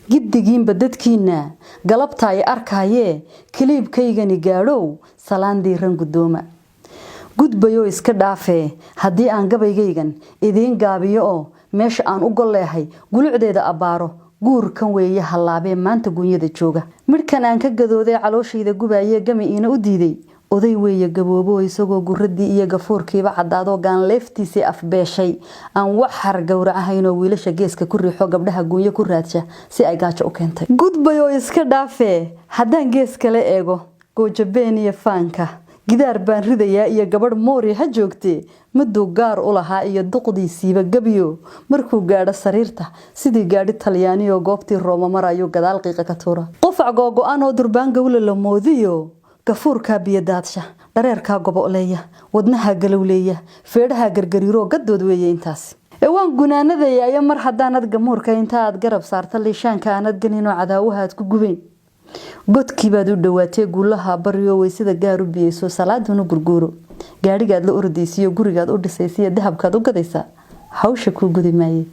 Giddigiinba dadkiinna galabta ay arkaayee kiliibkaygani gaadhow, salaan diiran guddooma. Gudbayoo iska dhaafee, haddii aan gabaygaygan idiin gaabiyo oo meesha aan u golleehay gulucdeeda abbaaro, guurkan weeye hallaabee maanta guunyada jooga. Midhkan aan ka gadooday, calooshayda gubaayee, gami iina u diiday, oday weeye gaboobo, isagoo guradii iyo gafuurkiiba caddaadoo gaanleeftiisii afbeeshay, aan waxar gowracahaynoo wiilasha geeska ku riixo, gabdhaha guunyo ku raadsha si ay gaajo u keentay. Gudbay oo iska dhaafee, haddaan gees kale eego, goojabeen iyo faanka gidaar baan ridayaa iyo gabadh moori ha joogtee, miduu gaar u lahaa iyo duqdiisiiba gebyo, markuu gaadho sariirta sidii gaadhi Talyaanioo goobtii Rooma marayuu gadaal qiiqa ka tuura. Qufac googo-an oo durbaan gawla la moodiyo, gafuurkaa biyodaadsha, dhareerkaa goboleeya, wadnaha galowleeya, feedhaha gargariiroo gadood weeye intaas. Ee waan gunaanadayaayo, mar haddaanad gamuurka inta aad garab saarta liishaanka aanad ganinoo cadaawaha aad ku gubayn, godkii baad u dhowaatee guulaha baryo, weysada gaar u biyeyso, salaaduna gurguuro, gaadhigaad la ordaysiyo, gurigaad u dhisaysiyo, dahabkaad u gadaysaa hawsha kuu gudi maaye.